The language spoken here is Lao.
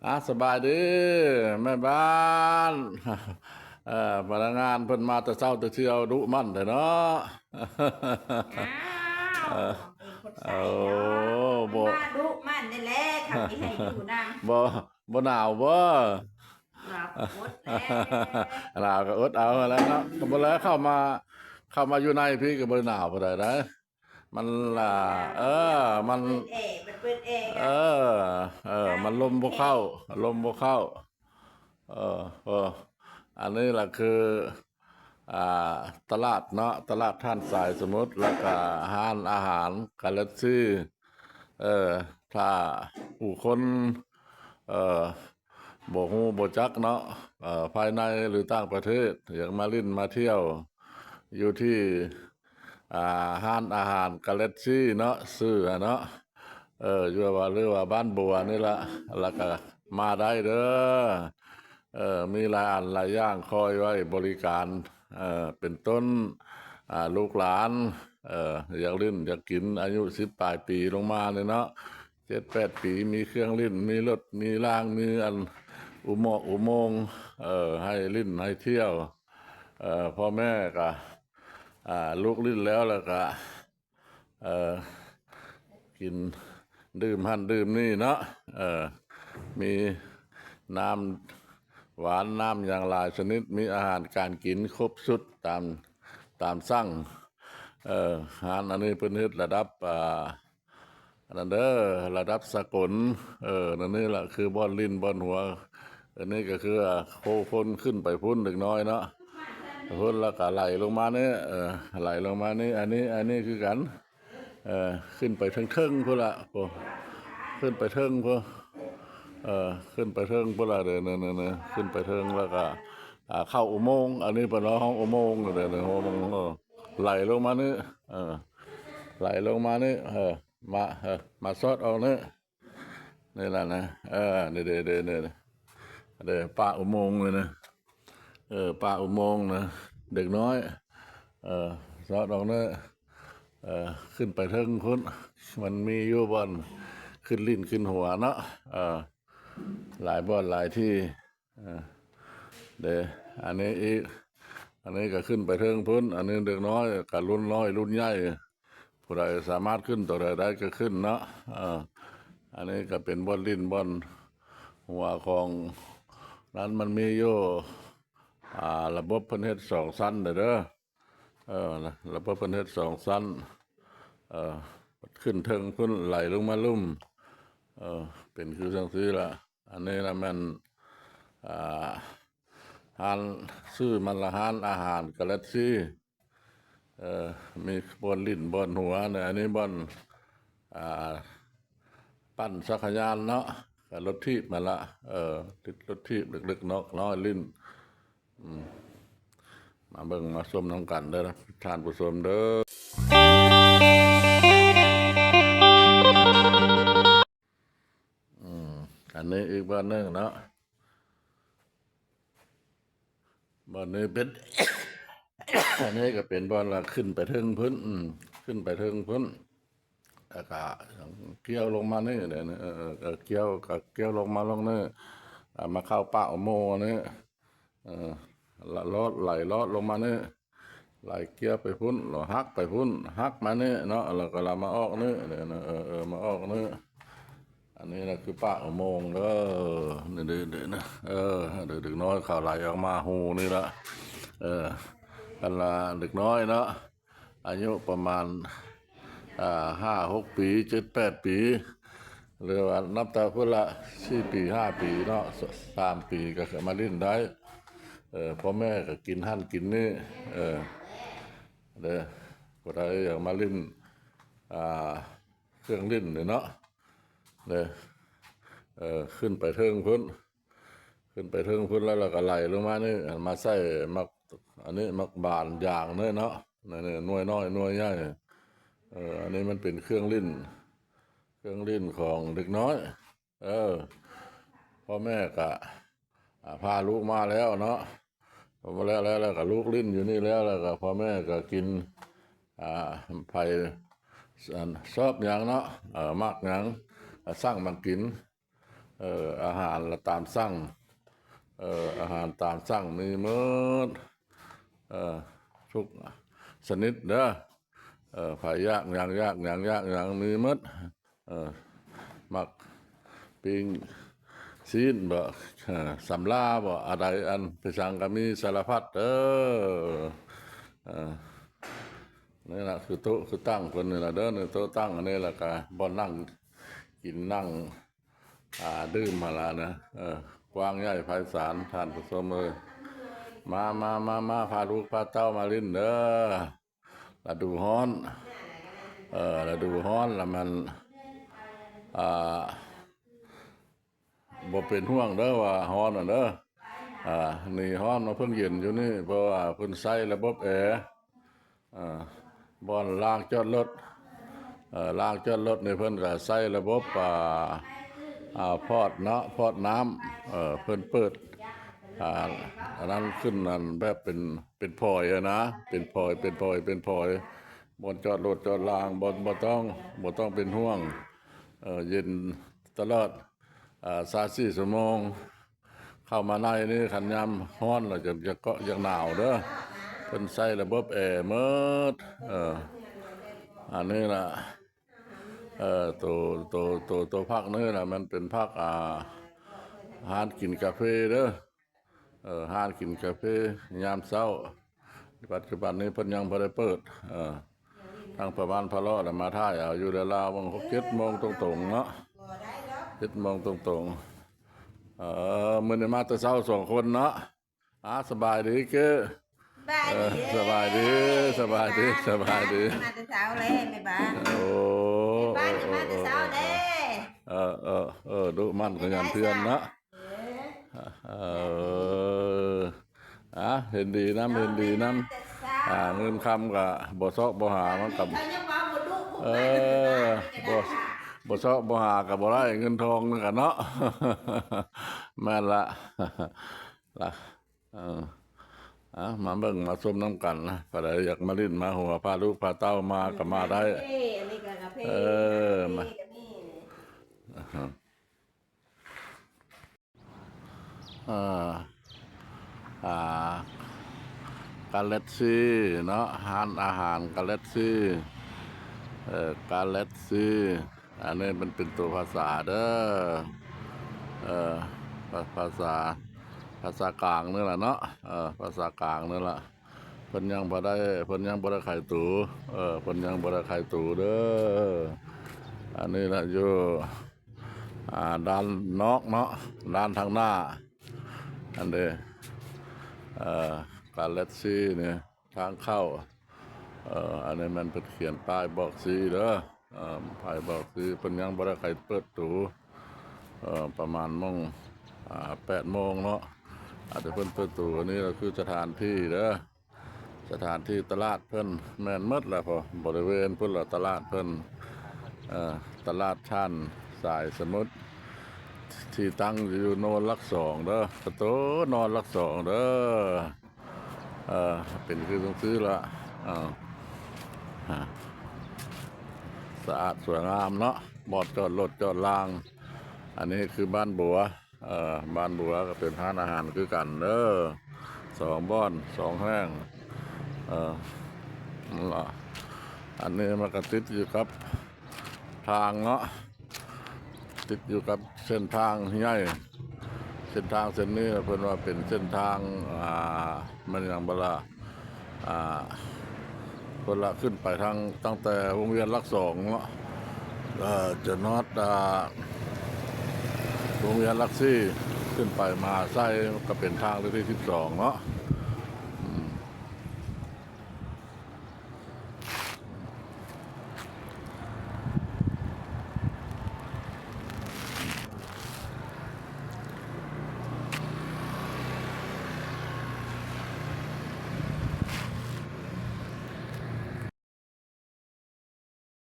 ອ່າ ສະບາຍດີແມ່ບ້ານ. ເອີ ພະນັກງານເພິ່ນມາແຕ່ເຊົ້າແຕ່ທ່ຽວ ດຸໝັ່ນແທ້ເນາະ. ອ້າວ ເອີ ເປັນຄົນໃສເນາະ. ໂອ້ ບໍ່ ມາດຸໝັ່ນນີ້ແຫຼະ ເຂົາຊິໃຫ້ຢູ່ນຳ. ບໍ່ ບໍ່ໜາວບໍ່? ໜາວກໍອົດແລ້ວ ໜາວກໍອົດເອົາແລ້ວເນາະ. ກໍບໍ່ແລ້ວ ເຂົ້າມາ ເຂົ້າມາຢູ່ໃນພີ້ກໍບໍ່ໄດ້ໜາວປານໃດໃດ. ມັນລະ ເອີ ມັນ ເປີດແອ ມັນເປີດແອ ເອີ ເອີ ມັນລົມບໍ່ເຂົ້າ ລົມບໍ່ເຂົ້າ. ເອີ ເອີ ອັນນີ້ລະຄື ອ່າ ຕະຫຼາດເນາະ ຕະຫຼາດທ່ານຊາຍສະໝຸດ ແລ້ວກະຮ້ານອາຫານກາແລັກຊີ. ເອີ ຖ້າຜູ້ຄົນ ເອີ ບໍ່ຮູ້ບໍ່ຈັກເນາະ ເອີ ພາຍໃນ ຫຼື ຕ່າງປະເທດ ຢາກມາຫຼິ້ນມາທ່ຽວຢູ່ທີ່ ອ່າ ຮ້ານອາຫານກາແລັກຊີເນາະ ຊື່ຫັ້ນເນາະ ເອີ ຢູ່ວ່າ ຫຼືວ່າບ້ານບົວນີ້ລະ ລະກະມາໄດ້ເດີ. ເອີ ມີຫຼາຍອັນຫຼາຍຢ່າງຄອຍໄວ້ບໍລິການ ເອີ ເປັນຕົ້ນ ອ່າ ລູກຫຼານ ເອີ ຢາກຫຼິ້ນຢາກກິນ ອາຍຸສິບປາຍປີລົງມານີ້ເນາະ ເຈັດແປດປີ ມີເຄື່ອງຫຼິ້ນ ມີລົດມີລາງ ມີອັນອຸໝອກອຸໂມງ ເອີ ໃຫ້ຫຼິ້ນໃຫ້ທ່ຽວ. ເອີ ພໍ່ແມ່ກະ ອ່າ ລູກຫຼິ້ນແລ້ວ ແລ້ວກະ ເອີ ກິນດື່ມຫັ້ນດື່ມນີ້ເນາະ ເອີ ມີນ້ຳຫວານ ນ້ຳຫຍັງຫຼາຍຊະນິດ ມີອາຫານການກິນຄົບຊຸດຕາມ ຕາມສັ່ງ. ເອີ ຮ້ານອັນນີ້ເພິ່ນເຮັດລະດັບ ອ່າ ອັນນັ້ນເດີ ລະດັບສາກົນ. ເອີ ອັນນີ້ລະຄືບ່ອນຫຼິ້ນບ່ອນຫົວ. ອັນນີ້ກໍຄື ໂຄຄົນຂຶ້ນໄປພຸ້ນເດັກນ້ອຍເນາະ ພຸ້ນລະກະໄຫຼລົງມານີ້ ເອີ ໄຫຼລົງມານີ້. ອັນນີ້ ອັນນີ້ຄືກັນ ເອີ ຂຶ້ນໄປເທິງໆພຸ້ນລະ ໂອ້ ຂຶ້ນໄປເທິງພຸ້ນ ເອີ ຂຶ້ນໄປເທິງພຸ້ນລະເດີ ເນີ ຂຶ້ນໄປເທິງ ແລ້ວກະ ອ່າ ເຂົ້າອຸໂມງ. ອັນນີ້ເພິ່ນເວົ້າຫ້ອງອຸໂມງເດີ ອຸໂມງ ເອີ ໄຫຼລົງມານີ້ ເອີ ໄຫຼລົງມານີ້ ເອີ ມາ ເອີ ມາຊອດອອກນີ້ ນີ້ລະນະ ເອີ ນີ້ເດ ເດ ເດ ປາກອຸໂມງນີ້ນະ ເອີ ປາກອຸໂມງນະ ເດັກນ້ອຍ ເອີ ຊອດອອກນີ້ ເອີ ຂຶ້ນໄປເທິງພຸ້ນ ມັນມີຢູ່ບ່ອນຂຶ້ນຫຼິ້ນຂຶ້ນຫົວເນາະ ເອີ ຫຼາຍບ່ອນຫຼາຍທີ່. ເອີ ເດ ອັນນີ້ອີກ ອັນນີ້ກໍຂຶ້ນໄປເທິງພຸ້ນ. ອັນນີ້ເດັກນ້ອຍກໍລຸ້ນນ້ອຍລຸ້ນໃຫຍ່ ຜູ້ໃດສາມາດຂຶ້ນຕົວໃດໄດ້ກໍຂຶ້ນເນາະ. ເອີ ອັນນີ້ກໍເປັນບ່ອນຫຼິ້ນບ່ອນຫົວຂອງນັ້ນ ມັນມີຢູ່ ອ່າ ລະບົບເພິ່ນເຮັດສອງຊັ້ນເດີ. ເອີ ລະບົບເພິ່ນເຮັດສອງຊັ້ນ ເອີ ຂຶ້ນເທິງພຸ້ນ ໄຫຼລົງມາລຸ່ມ ເອີ ເປັນຄືຈັ່ງຊີ້ລະ. ອັນນີ້ລະແມ່ນ ອ່າ ຮ້ານ ຊື່ມັນລະຮ້ານອາຫານກາແລັກຊີ ເອີ ມີບ່ອນຫຼິ້ນບ່ອນຫົວນະ. ອັນນີ້ບ່ອນ ອ່າ ປັ່ນຈັກກະຍານເນາະ ກະລົດຖີບຫັ້ນລະ ເອີ ຕິດລົດຖີບເລັກໆນ້ອຍໆຫຼິ້ນ. ອືມ ມາເບິ່ງມາຊົມນຳກັນເດີທ່ານຜູ້ຊົມເດີ. ອືມ ອັນນີ້ອີກບ່ອນໜຶ່ງເນາະ ບ່ອນນີ້ເປັນ ອັນນີ້ກໍເປັນບ່ອນວ່າຂຶ້ນໄປເທິງພຸ້ນ ອືມ ຂຶ້ນໄປເທິງພຸ້ນ. ແລ້ວກະກ່ຽວລົງມານີ້ເດ້ ເອີ ເອີ ເອີ ກ່ຽວ ກໍກ່ຽວລົງມາລົງນີ້ ອ່າ ມາເຂົ້າປາກອຸໂມງນີ້ ເອີ ລະລອດ ໄຫຼລອດລົງມານີ້ ໄຫຼກ່ຽວໄປພຸ້ນ ລະຫັກໄປພຸ້ນ ຫັກມານີ້ເນາະ ແລ້ວກໍລະມາອອກນີ້ເດ້ ເອີ ເອີ ມາອອກນີ້. ອັນນີ້ລະຄືປາກອຸໂມງເດີ ນີ້ເດ້ ເດ້ນະ ເອີ ເດັກນ້ອຍເຂົາໄຫຼອອກມາຮູນີ້ລະ ເອີ ອັນລະເດັກນ້ອຍເນາະ ອາຍຸປະມານ ອ່າ ຫ້າຫົກປີ ເຈັດແປດປີ ຫຼືວ່ານັບແຕ່ພຸ້ນລະ ສີ່ປີ ຫ້າປີເນາະ ສາມປີກໍມາຫຼິ້ນໄດ້. ເອີ ພໍ່ແມ່ກໍກິນຫັ້ນກິນນີ້ ເອີ ເດີ ຜູ້ໃດຢາກມາຫຼິ້ນ ອ່າ ເຄື່ອງຫຼິ້ນນີ້ເນາະ ເດີ ເອີ ຂຶ້ນໄປເທິງພຸ້ນ ຂຶ້ນໄປເທິງພຸ້ນແລ້ວ ແລ້ວກໍໄຫຼລົງມານີ້ ມາໃສ່ໝາກ ອັນນີ້ໝາກບານຢາງນີ້ເນາະ ນີ້ໜ່ວຍນ້ອຍໜ່ວຍໃຫຍ່. ເອີ ອັນນີ້ມັນເປັນເຄື່ອງຫຼິ້ນ ເຄື່ອງຫຼິ້ນຂອງເດັກນ້ອຍ. ເອີ ພໍ່ແມ່ກະ ອ່າ ພາລູກມາແລ້ວເນາະ ມາແລ້ວ ແລ້ວ ແລ້ວກໍລູກຫຼິ້ນຢູ່ນີ້ແລ້ວ ແລ້ວກໍພໍ່ແມ່ກໍກິນ ອ່າ ໃຜ ອັນ ຊອບຫຍັງເນາະ ເອີ ມັກຫຍັງ ກໍສັ່ງມາກິນ. ເ ເອີ ອາຫານລະຕາມສັ່ງ ເອີ ອາຫານຕາມສັ່ງມີໝົດ ເອີ ທຸກຊະນິດເດີ ເອີ ໃຜຢາກຫຍັງ ຢາກຫຍັງ ຢາກຫຍັງມີໝົດ ເອີ ມັກປີ້ງຊີ້ນບໍ ເອີ ສຳລາບໍ ອັນໃດອັນໄປສັ່ງກໍມີສາລະພັດເດີ ເອີ ນີ້ລະຄືໂຕະຄືຕັ່ງເພິ່ນນີ້ລະເດີ ນີ້ໂຕະຕັ່ງອັນນີ້ລະກະບ່ອນນັ່ງກິນນັ່ງ ອ່າ ດື່ມຫັ້ນລະນະ ເອີ ກວ້າງໃຫຍ່ໄພສານ ທ່ານຜູ້ຊົມເອີຍ ມາ ມາ ມາ ມາ ພາລູກພາເຕົ້າມາຫຼິ້ນເດີ ລະດູຮ້ອນ ເອີ ລະດູຮ້ອນລະມັນ ອ່າ ບໍ່ເປັນຫ່ວງເດີວ່າຮ້ອນນະເດີ ອ່າ ນີ້ຮ້ອນມາເພິ່ງເຢັນຢູ່ນີ້ ເພາະວ່າເພິ່ນໃຊ້ລະບົບແອ ອ່າ ບ່ອນລານຈອດລົດ ເອີ ລານຈອດລົດນີ້ເພິ່ນກະໃຊ້ລະບົບ ອ່າ ອ່າ ພອດເນາະ ພອດນ້ຳ ເອີ ເພິ່ນເປີດ ອ່າ ອັນນັ້ນຂຶ້ນ ອັນແບບເປັນ ເປັນພອຍຫັ້ນນະ ເປັນພອຍ ເປັນພອຍ ເປັນພອຍ ບ່ອນຈອດລົດຈອດລາງ ບໍ່ ບໍ່ຕ້ອງ ບໍ່ຕ້ອງເປັນຫ່ວງ ເອີ ເຢັນຕະຫຼອດ ອ່າ ຊາວສີ່ຊົ່ວໂມງ ເຂົ້າມາໃນນີ້ ຄັນຍາມຮ້ອນລະຈະ ຈະເກາະ ຢາກໜາວເດີ ເພິ່ນໃຊ້ລະບົບແອໝົດ ເອີ ອັນນີ້ລະ ເອີ ໂຕ ໂຕ ໂຕ ໂຕພັກນີ້ລະ ມັນເປັນພັກ ອ່າ ຮ້ານກິນກາເຟເດີ ເອີ ຮ້ານກິນກາເຟຍາມເຊົ້າ ປັດຈຸບັນນີ້ເພິ່ນຍັງບໍ່ໄດ້ເປີດ ເອີ ທາງປະມານພະເລາະລະມາຖ່າຍເອົາຢູ່ແລ້ວລາວ ເບິ່ງຫົກເຈັດໂມງຕົງໆເນາະ ເຈັດໂມງຕົງໆ ເອີ ມື້ນີ້ມາແຕ່ເຊົ້າສອງຄົນເນາະ ອ່າ ສະບາຍດີເກ້ ສະບາຍດີ ເອີ ສະບາຍດີ ສະບາຍດີ ສະບາຍດີ ມາແຕ່ເຊົ້າແລ້ວແມ່ບ້ານ ໂອ້ ແມ່ບ້ານມາແຕ່ເຊົ້າແລ້ວ ເອີ ເອີ ເອີ ດຸໝັ່ນຂະຫຍັນພຽນເນາະ ເອີ ເອີ ອ່າ ເຫັນດີນຳ ເຫັນດີນຳ ອ່າ ເງິນຄຳກະບໍ່ຊອກບໍ່ຫາ ມັນກະ ເອີ ບໍ່ ບໍ່ຊອກບໍ່ຫາກະບໍ່ໄດ້ ເງິນທອງນຳກັນເນາະ ແມ່ນລະ ລະ ເອີ ອ່າ ມາເບິ່ງມາຊົມນຳກັນນະ ຜູ້ໃດຢາກມາຫຼິ້ນມາຫົວ ພາລູກພາເຕົ້າມາກະມາໄດ້ ເອີ ມາ ອ່າ ອ່າ ກາເລັດຊີເນາະ ຮ້ານອາຫານກາເລັດຊີ ເອີ ກາເລັດຊີ ອັນນີ້ມັນເປັນໂຕພາສາເດີ ເອີ ພາ ພາສາ ພາສາກາງນີ້ລະເນາະ ເອີ ພາສາກາງນີ້ລະ ເພິ່ນຍັງບໍ່ໄດ້ ເພິ່ນຍັງບໍ່ໄດ້ຂາຍຕູ ເອີ ເພິ່ນຍັງບໍ່ໄດ້ຂາຍຕູເດີ ອັນນີ້ລະຢູ່ ອ່າ ດ້ານນອກເນາະ ດ້ານທາງໜ້າ ອັນເດ ເອີ ກາເລັດຊີນີ້ ທາງເຂົ້າ ເອີ ອັນນີ້ແມ່ນເພິ່ນຂຽນປ້າຍບອກຊີ້ເດີ ເອີ ປ້າຍບອກຊີ້ ເພິ່ນຍັງບໍ່ໄດ້ໃຜເປີດຕູ ເອີ ປະມານໂມງ ອ່າ ແປດໂມງເນາະ ອາດຈະເພິ່ນເປີດຕູ ອັນນີ້ກໍຄືສະຖານທີ່ເດີ ສະຖານທີ່ຕະຫຼາດເພິ່ນແມ່ນໝົດແຫຼະ ເພາະບໍລິເວນພຸ້ນລະຕະຫຼາດເພິ່ນ ເອີ ຕະຫຼາດທ່ານສາຍສະໝຸດ ທີ່ຕັ້ງຢູ່ໂນນຫຼັກສອງເດີ ປະຕູໂນນຫຼັກສອງເດີ ເອີ ເປັນຄືຈັ່ງຊີ້ລະ ເອີ ສະອາດສວຍງາມເນາະ ບ່ອນຈອດລົດຈອດລາງ ອັນນີ້ຄືບ້ານບົວ ເອີ ບ້ານບົວກໍເປັນຮ້ານອາຫານຄືກັນເດີ ສອງບ່ອນສອງແຫ່ງ ເອີ ນັ້ນລະ ອັນນີ້ມັນກໍຕິດຢູ່ກັບທາງເນາະ ຕິດຢູ່ກັບເສັ້ນທາງໃຫຍ່ ເສັ້ນທາງເສັ້ນນີ້ເພິ່ນວ່າເປັນເສັ້ນທາງ ອ່າ ແມ່ນຫຍັງບໍ່ລະ ອ່າ ເພິ່ນລະຂຶ້ນໄປທາງ ຕັ້ງແຕ່ວົງວຽນຫຼັກສອງເນາະ ເອີ ຈົນຮອດ ອ່າ ວົງວຽນຫຼັກສີ່ ຂຶ້ນໄປມະຫາໄຊ ກໍເປັນທາງເລກທີສິບສອງເນາະ